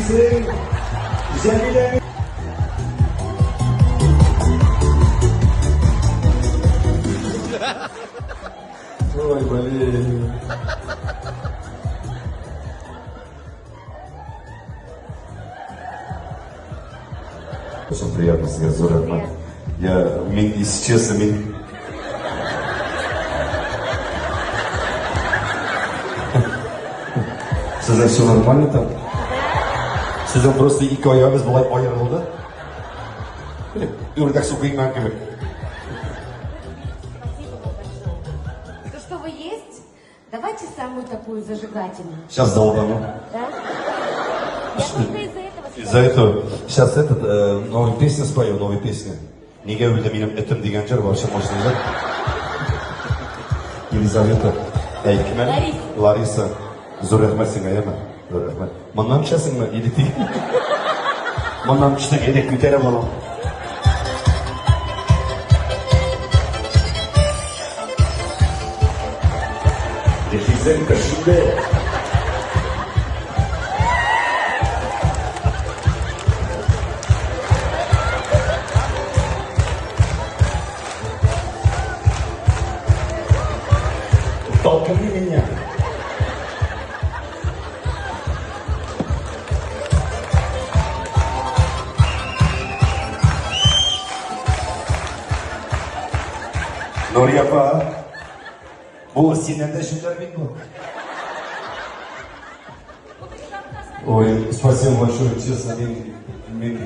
Дисең, Җәмилә. Ой, блин. Очень приятно, сезгә зур рәхмәт. Я, мин, если честно, мин... Сезнең все нормально там? Сезнең просто ике аягыз болай аерылды. Үрдәк су кыймган кебек. Спасибо вам большое. То, что вы есть, давайте самую такую зажигательную. Сейчас долбану. Да? Я только из-за этого Из-за этого сейчас этот новую песню спою, новую песню. Нигә үлде минем этем дигән җыр вообще мощный җыр. Елизавета. Әй, кем әле? Лариса. Лариса. Зур рәхмәт сиңа, яме. Зур рәхмәт. Моннан төшәсеңме или ты? Моннан төшсәң, әйдә күтәреп алам. Яшисең кешедә. Толкни меня. Нурия апа, бу синнән дә җүләр бит бу. Ой, спасибо большое, честно, мин, мин